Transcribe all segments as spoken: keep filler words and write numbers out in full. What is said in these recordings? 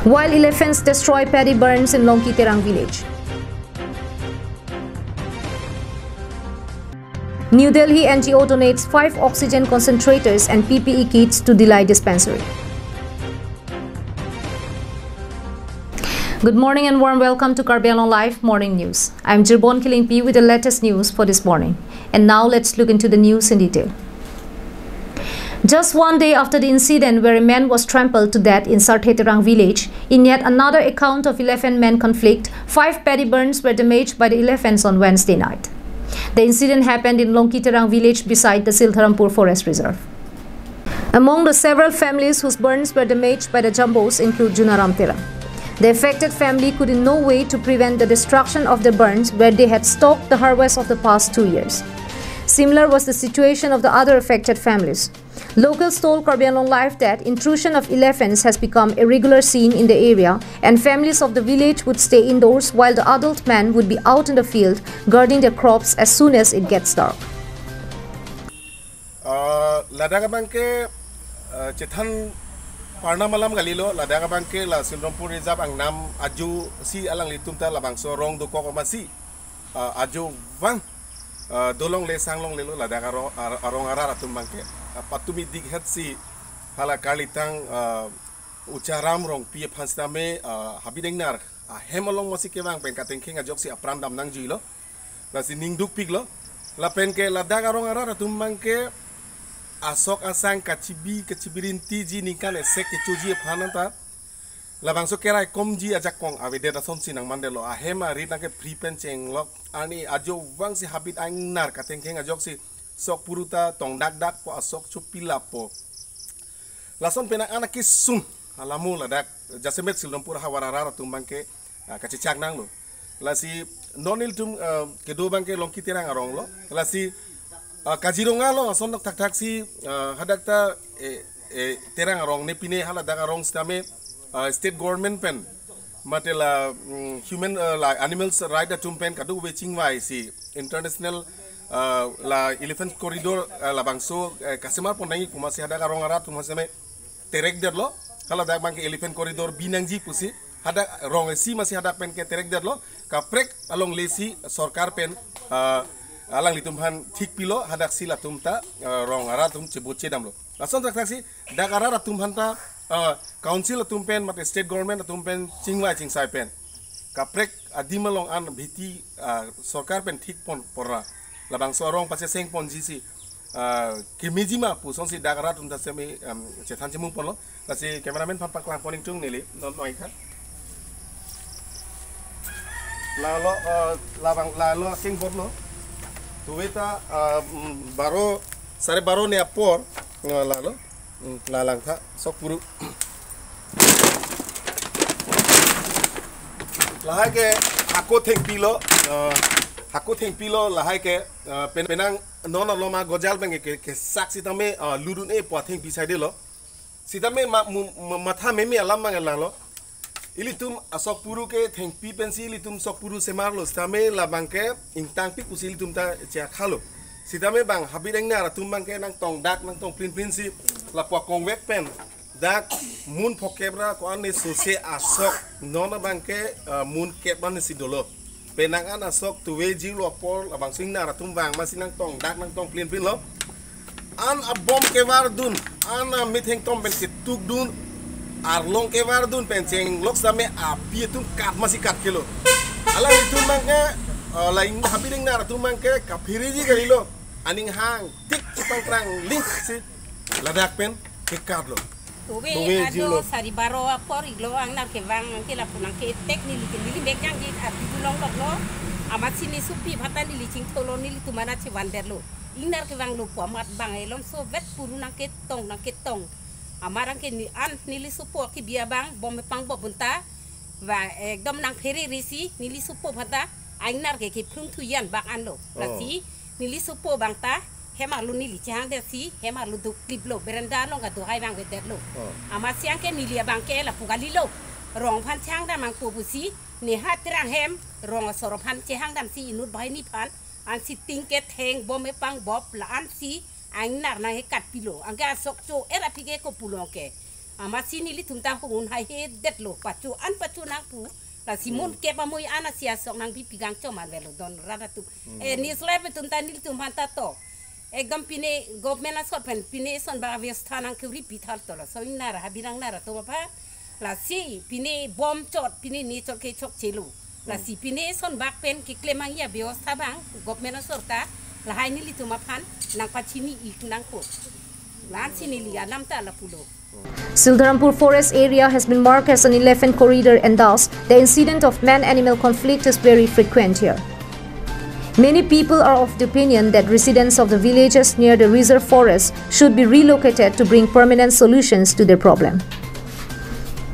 Wild elephants destroy paddy barns in Longki Terang village. New Delhi, N G O donates five oxygen concentrators and P P E kits to Dillai dispensary. Good morning and warm welcome to Karbi Anglong Live Morning News. I'm Jirbon Kilingpi with the latest news for this morning. And now let's look into the news in detail. Just one day after the incident where a man was trampled to death in Sarthe Terang village, in yet another account of elephant-man conflict, five paddy barns were damaged by the elephants on Wednesday night. The incident happened in Longki Terang village beside the Siltharampur Forest Reserve. Among the several families whose barns were damaged by the jumbos include Junaram Terang. The affected family could in no way to prevent the destruction of the barns where they had stocked the harvest of the past two years. Similar was the situation of the other affected families. Locals told Karbi Anglong Live that intrusion of elephants has become a regular scene in the area, and families of the village would stay indoors while the adult men would be out in the field guarding their crops as soon as it gets dark. Ah, ladak abangke, ah, chethan parna malam kalilo, ladak abangke la Siltharampur Reserve angnam ajo si alanglitum ta labangso arong dokok amatsi, ah, ajo vang, ah, dolongle sanglonglelo ladak arong, ar-, arong arat atum abangke, ah, patumi dikhet si hala karlitang, ah, Ucharam Rongpi aphan sitame, ah, habit ingnar ahem along masi kevang pen katengkheng ajoksi apran dam nangjuilo. Lasi ning dukpiklo. Lapen ke ladak arong arat atum abangke asok asang kachibi kachibirinti ji ningkan esek kechoji aphan anta labangso keraikomji ajakong avedet asonsi nangmandetlo. Ahem arit nangkephri pen chenglok arni ajo vangsi habit ingnar katengkheng ajoksi sok puru ta tongdakdakpo, asok chopilappo. Lason penang an akesung alamo ladak jasemet Siltharampur havar arat atum abangke, ah, kachechak nanglo. Lasi non ilitum, ah, kedo abangke Longki Terang aronglo. Lasi, ah, Kaziranga along ason thakthak si, ah, hadak ta, eh, eh, Terang arong ne pine haladak arong sitame, ah, state government pen mate la, mm, human, ah, la animals right atum pen kadokave chingvai si international, ah, la elephant corridor, ah, labangso, eh, kasemar pon nangji pu amatsi hadak arong arat atum sitame terekdetlo. Haladak abangke elephant corridor bi nangji pusi hadak rong isi amatsi hadak pen ke terekdetlo. Kaprek alongle si sorkar pen, ah, alanglitum aphan thikpilo, hadaksi latum ta, ah, rong arat atum chebot chedamlo. Lason thakthak si dak arat atum aphanta, ah, council atum pen mate state government atum pen chingvai chingsai pen kaprek adim along an bhiti, ah, sorkar pen thik pon porra labangso arong paseseng ponji si, ah, kemeji ma pu asonsi dak arat atum ta sitame, em, chethan chemung ponlo. Lasi cameraman aphan paklang pon ingtung neli non noi kha. Lalo, ah, labang lalo king bot lo. Tuwe ta, ah, mm, baro, sare baro ne apor, ah, lalo. Hmm, la langtha sok puru. Lahai ke hako thengpilo, eh, hako thengpilo lahai ke, eh, pen-, penang non aloma gojal abangke ke, kesak sitame, eh, lurun-e pu athengpi saidelo. Sitame ma-, mu-, ma-, matha meme alam abang lalo. Ilitum asok puru ke thengpi pensi ilitum sok puru semarlo, sitame labangke ingtangpik pusi ilitum ta chekhalo. Sitame bang habit ingnar atum abangke nangtongdak nangtongplinplin si lapu akongvek pen dak mun phokep ra ko-an ne sose asok non abangke, eh, mun kep an si dolo. Penang an asok tuwe jilo apor labangso ingnar atum vang masi nangtongdak nangtongplinplinlo. An abom kevardun, an amethengtom pen ketukdun, arlong kevardun pen chenglok sitame api atum kat masi kat kilo. Alanglitum abangke, eh, lain habit ingnar atum abangke kapheriji kalilo. Aning hang tik chepangkrang ling si ladak pen kekatlo. Tuwe tuwe ajo jilo. Sari baro apor iklo ingnar kevang ke lapu nangketek neli ke neli mek jangji ardi dulong loklo. Amatsi ne supi phata neli chingtholo, nelitum ana chevandetlo. Ingnar kevanglo pu amat bang elom so vet puru nangketong nangketong. Amarang ke ni an neli sopo kebi abang bom pang bom punta. Va ekdom nangphere resi neli sopo phata ingnar ke kephlung thuyan bak anlo. Oh. Lasi neli sopo abang ta hem arlo neli chehangdet si hem arlo dukkliplo, berenda along kadohai abang vedetlo. Oh. Amatsi anke neli abangke lapu kalilo. Rong aphan chehangdam nangpo pusi, neha Terang hem rong asor aphan chehangdam si inut banghini aphan, ansi ting ketheng bom epang bop la-an si ingnar nangkekatpilo. Anke asok cho-er aphi ke kopulong ke. Amatsi nelitum ta hunhun haihedetlo, pachu an pachu nangpu. Lasi mun kep amui an asi asok nangpipi kangchom an velo don rat atum. Eh, news live atum ta nelitum aphan ta to. Ekdom pine government asot pen pine eson bak avyostha nangkuri pithal to, laso ingnara habirang nara to bapha. Lasi pine bom chot, pine ne chot ke chokchelo. Lasi pine eson bak pen keklem angya avyostha abang government asor ta lahai nelitum aphan nangpachini ik nangpo. Lansi neli anam ta lapulo. Sildharampur forest area has been marked as an elephant corridor, and thus the incident of man-animal conflict is very frequent here. Many people are of the opinion that residents of the villages near the reserve forest should be relocated to bring permanent solutions to their problem.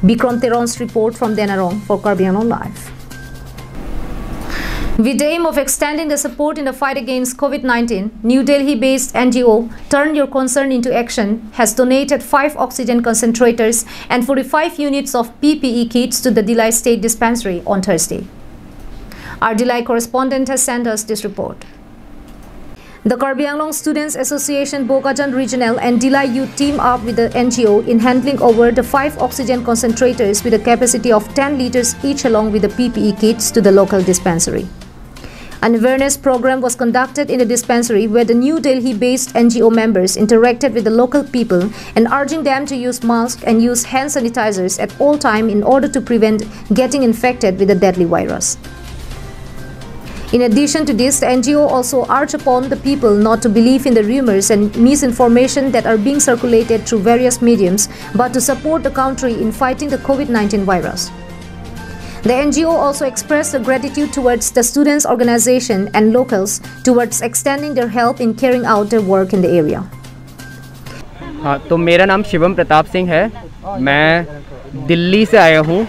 Bikram Teron's report from Denarong for Karbi Anglong Live. With the aim of extending the support in the fight against COVID nineteen, New Delhi-based N G O Turn Your Concern Into Action has donated five oxygen concentrators and forty-five units of P P E kits to the Dillai State Dispensary on Thursday. Our Dillai correspondent has sent us this report. The Karbi Anglong Students Association Bokajan Regional and Dillai Youth team up with the N G O in handing over the five oxygen concentrators with a capacity of ten liters each, along with the P P E kits, to the local dispensary. An awareness program was conducted in the dispensary, where the New Delhi-based N G O members interacted with the local people and urging them to use masks and use hand sanitizers at all time in order to prevent getting infected with the deadly virus. In addition to this, the N G O also urged upon the people not to believe in the rumors and misinformation that are being circulated through various mediums, but to support the country in fighting the COVID nineteen virus. The N G O also expressed the gratitude towards the students' organization and locals towards extending their help in carrying out their work in the area. हाँ, तो मेरा नाम शिवम प्रताप सिंह है। मैं दिल्ली से आया हूँ।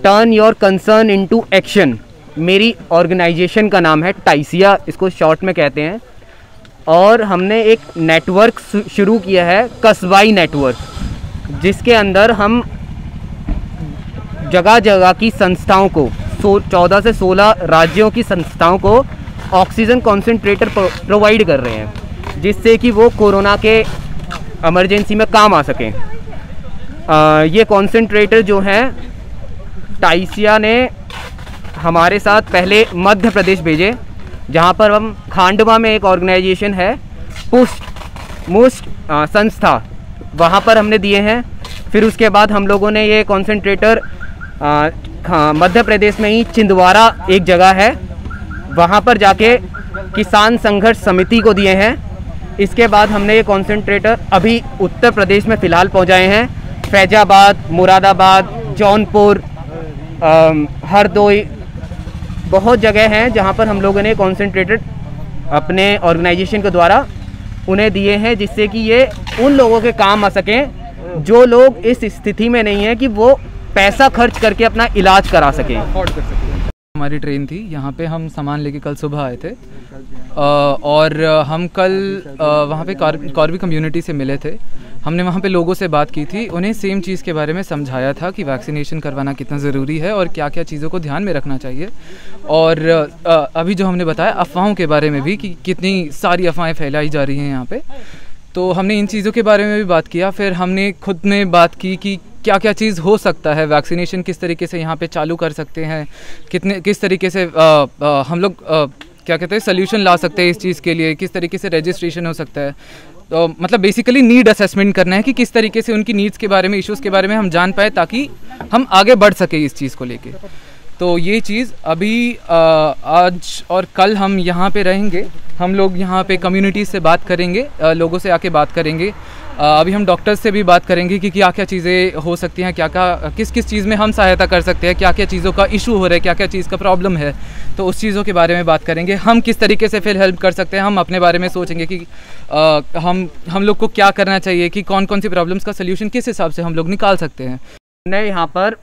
Turn Your Concern Into Action मेरी ऑर्गेनाइजेशन का नाम है, टाइसिया इसको शॉर्ट में कहते हैं। और हमने एक नेटवर्क शु- शुरू किया है, कस्बाई नेटवर्क, जिसके अंदर हम जगह जगह की संस्थाओं को, सो चौदह से सोलह राज्यों की संस्थाओं को ऑक्सीजन कॉन्सेंट्रेटर प्रोवाइड कर रहे हैं, जिससे कि वो कोरोना के इमरजेंसी में काम आ सकें। अ, ये कॉन्सेंट्रेटर जो हैं, टाइसिया ने हमारे साथ पहले मध्य प्रदेश भेजे, जहाँ पर हम खांडवा में एक ऑर्गेनाइजेशन है, पुष्ट मुष्ट अ, संस्था, वहाँ पर हमने दिए हैं। फिर उसके बाद हम लोगों ने ये कॉन्सेंट्रेटर अ, हाँ, मध्य प्रदेश में ही छिंदवाड़ा एक जगह है, वहाँ पर जाके किसान संघर्ष समिति को दिए हैं। इसके बाद हमने ये कॉन्सेंट्रेटर अभी उत्तर प्रदेश में फिलहाल पहुँचाए हैं। फैजाबाद, मुरादाबाद, जौनपुर, अम, हरदोई, बहुत जगह हैं जहाँ पर हम लोगों ने कॉन्सेंट्रेटेड अपने ऑर्गेनाइजेशन के द्वारा उन्हें दिए हैं, जिससे कि ये उन लोगों के काम आ सकें जो लोग इस स्थिति में नहीं है कि वो पैसा खर्च करके अपना इलाज करा सकें। हमारी ट्रेन थी, यहाँ पे हम सामान लेके कल सुबह आए थे। अ, और हम कल, अ, वहाँ पे कार-, कार्बी कम्युनिटी से मिले थे। हमने वहाँ पे लोगों से बात की थी, उन्हें सेम चीज़ के बारे में समझाया था कि वैक्सीनेशन करवाना कितना ज़रूरी है और क्या क्या चीज़ों को ध्यान में रखना चाहिए। और, अ, अभी जो हमने बताया अफवाहों के बारे में भी, कि कितनी सारी अफवाहें फैलाई जा रही हैं यहाँ पे, तो हमने इन चीज़ों के बारे में भी बात किया। फिर हमने खुद में बात की कि क्या क्या चीज़ हो सकता है, वैक्सीनेशन किस तरीके से यहाँ पे चालू कर सकते हैं, कितने, किस तरीके से, अ, अ, हम लोग, अ, क्या कहते हैं, सोल्यूशन ला सकते हैं इस चीज़ के लिए, किस तरीके से रजिस्ट्रेशन हो सकता है। तो मतलब बेसिकली नीड असेसमेंट करना है कि किस तरीके से उनकी नीड्स के बारे में, इश्यूज़ के बारे में हम जान पाए, ताकि हम आगे बढ़ सके इस चीज़ को लेके। तो ये चीज़ अभी, अ, आज और कल हम यहाँ पे रहेंगे। हम लोग यहाँ पे कम्युनिटी से बात करेंगे, अ, लोगों से आके बात करेंगे। अ, अभी हम डॉक्टर्स से भी बात करेंगे कि क्या क्या चीज़ें हो सकती हैं, क्या क्या, किस किस चीज़ में हम सहायता कर सकते हैं, क्या क्या चीज़ों का इशू हो रहा है, क्या क्या चीज़ का प्रॉब्लम है, तो उस चीज़ों के बारे में बात करेंगे। हम किस तरीके से फिर हेल्प कर सकते हैं, हम अपने बारे में सोचेंगे कि, अ, हम हम लोग को क्या करना चाहिए, कि कौन कौन सी प्रॉब्लम्स का सोल्यूशन किस हिसाब से हम लोग निकाल सकते हैं। हमने यहाँ पर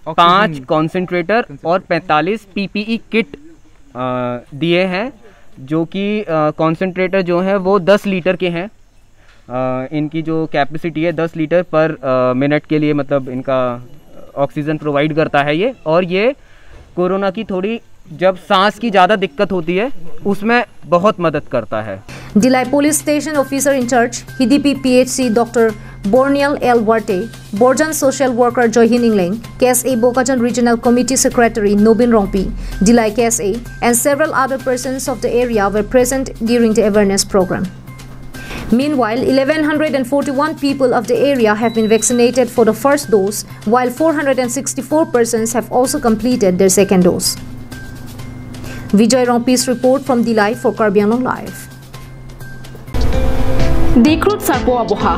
पाँच कॉन्सेंट्रेटर और पैंतालीस पीपीई किट, अ, दिए हैं, जो कि, अ, कॉन्सेंट्रेटर जो हैं वो दस लीटर के हैं। अ, इनकी जो कैपेसिटी है दस लीटर पर, अ, मिनट के लिए, मतलब इनका ऑक्सीजन प्रोवाइड करता है ये। और ये कोरोना की थोड़ी, जब सांस की ज़्यादा दिक्कत होती है, उसमें बहुत मदद करता है। Dillai Police Station Officer in Charge, Hidipi P H C Doctor Bornial L Warte, Borjan Social Worker Joyhin Ingleng, K S A Bokajan Regional Committee Secretary Nobin Rongpi, Dillai K S A, and several other persons of the area were present during the awareness program. Meanwhile, eleven hundred and forty-one people of the area have been vaccinated for the first dose, while four hundred and sixty-four persons have also completed their second dose. Vijay Rongpi's report from Dillai for Karbi Anglong Live. Dikrut Sarpo Aboha.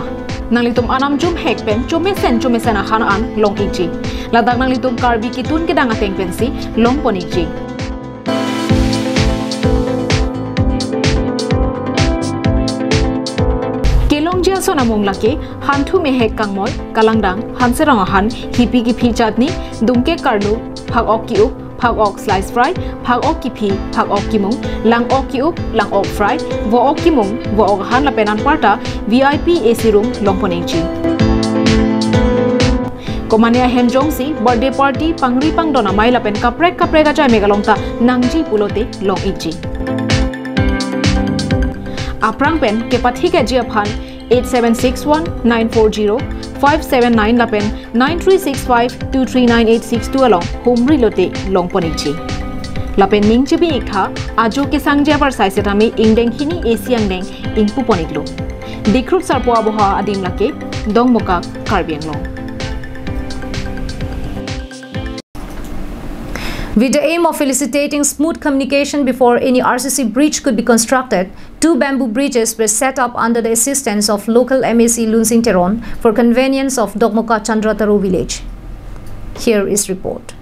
Nanglitum anam jumhek pen chomesen chomesen ahan an long ikji. Ladak nanglitum Karbi kitun kedang ateng pensi longpon ikji. Kelongji ason amung lake, Hanthu Mehek Kangmoi, Kalangdang, Hanserong Ahan, Hipi Kiphi Chatni, Dungke Karlu, Phak Ok Ki-up, Phak Ok Slice Fry, Phak Ok Kiphi, Phak Ok Kimung, Lang Ok Ki-up, Lang Ok Fry, Vo Ok Kimung, Vo Ok Ahan lapen anparta V I P A C room longpon ikji. Komane ahem jongsi birthday party, pangri pangdon amei lapen kaprek kaprek ajai mek along ta nangji pulote long ikji. Aphrang pen kepathikji aphan eight seven six one nine four zero five seven nine lapen nine three six five two three nine eight six two along humri lote longpon ikji. Lapen ning chibi iktha, ajo kesangji apar sai setame ingdeng hini A C angdeng ingpupon iklo. Dikrut Sarpo Aboha adim lake, Dongmukak, Karbi Anglong. With the aim of facilitating smooth communication before any R C C bridge could be constructed, two bamboo bridges were set up under the assistance of local M A C Lunsing Teron for convenience of Dokmoka Chandrataro village. Here is report.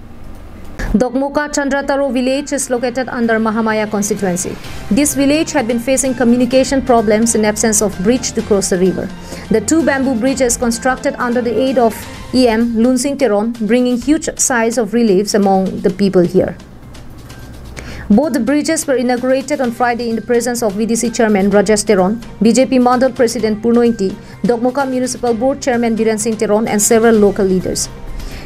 Dokmoka Chandrataro village is located under Mahamaya constituency. This village had been facing communication problems in absence of bridge to cross the river. The two bamboo bridges constructed under the aid of E M Lunsing Teron, bringing huge sighs of reliefs among the people here. Both the bridges were inaugurated on Friday in the presence of V D C Chairman Rajesh Teron, B J P Mandal President Purno Ingti, Dokmoka Municipal Board Chairman Biren Singh Teron and several local leaders.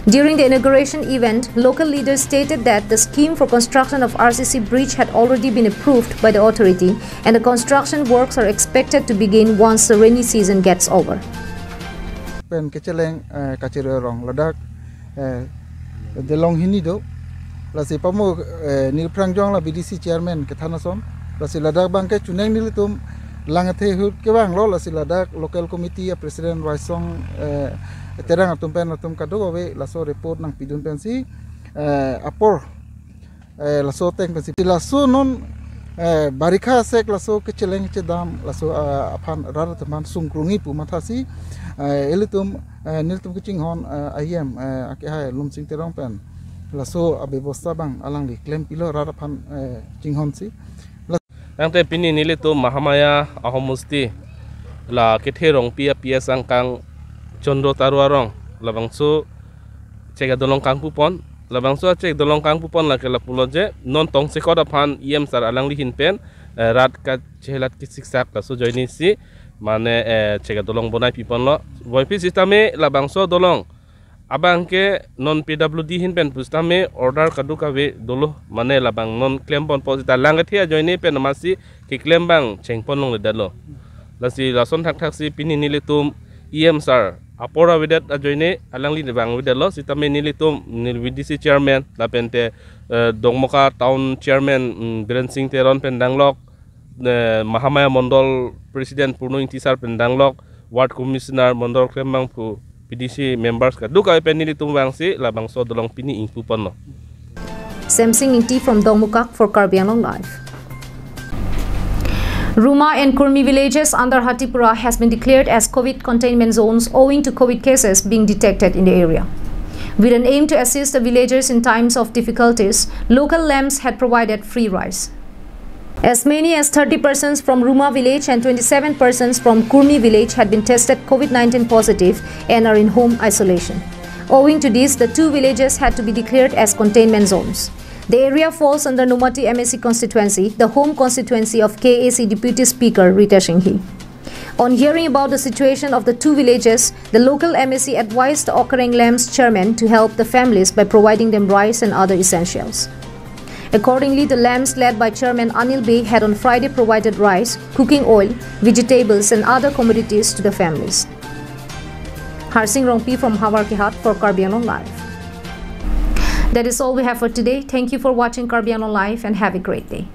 During the inauguration event, local leaders stated that the scheme for construction of R C C bridge had already been approved by the authority and the construction works are expected to begin once the rainy season gets over. Pen kecheleng, eh, kachiroi arong ladak, eh, dolong hini do. Lasi pamo, eh, neli aphrang jong la V D C chairman kethan ason. Lasi ladak abangke chuneng nelitum lang athe ahut kevanglo, lasi ladak local committee a president Waisong, eh, Terang atum pen atum kadokave laso report nangpidun pensi, eh, apor, eh, laso ateng pensi. Laso non, eh, barikha asek laso kecheleng chedam laso, eh, aphan rat atum aphan sungkrungji pu mathasi, eh, ilitum, eh, nelitum kachinghon, eh, E M, eh, akehai Lunsing Teron pen laso abebosta abang alangli klempilo rat aphan, eh, chinghonsi. Tangte pini nelitum Mahamaya ahomusti la kethe Rongpi a P S angkang Chandrataro arong labangso chek adolong kangpupon, labangso chek adolong kangpupon lake lapulo je non tongsekot aphan E M sir alangli ahin pen, eh, rat kachelat kesiksak laso ajoinesi mane, eh, chek adolong bonai piponlo. Boipi sitame labangso adolong abangke non P W D ahin pen pusitame order kadokave dolo, mane labang non klemponpo sita lang kethe ajoine pen amatsi keklem abang chengpon longledetlo. Lasi lason thakthaksi pini nelitum E M sir apor avedet ajoine alangli vang avedetlo, sitame nelitum neli V D C chairman lapente, eh, Dokmoka town chairman, mm, Biren Singh Teron pen danglok, eh, Mahamaya Mondol President Purno Ingti sir pen danglok, Ward Commissioner Mondol Klembangphu, P D C members kadokave pen nelitum vangsi labangso adolong pini ingpuponlo. Semsing Ingti from Dongmukak for Karbi Anglong Live. Ruma and Kurmi villages under Hatipura has been declared as COVID containment zones owing to COVID cases being detected in the area. With an aim to assist the villagers in times of difficulties, local lamps had provided free rice. As many as thirty persons from Ruma village and twenty-seven persons from Kurmi village had been tested COVID nineteen positive and are in home isolation. Owing to this, the two villages had to be declared as containment zones. The area falls under Nomati M A C constituency, the home constituency of K A A C Deputy Speaker Ritesh Enghi. On hearing about the situation of the two villages, the local M A C advised the Okareng Lamps chairman to help the families by providing them rice and other essentials. Accordingly, the LAMPS led by Chairman Anil Bey had on Friday provided rice, cooking oil, vegetables and other commodities to the families. Harsing Rongpi from Howraghat for Karbi Anglong Live. That is all we have for today. Thank you for watching Karbi Anglong Live and have a great day.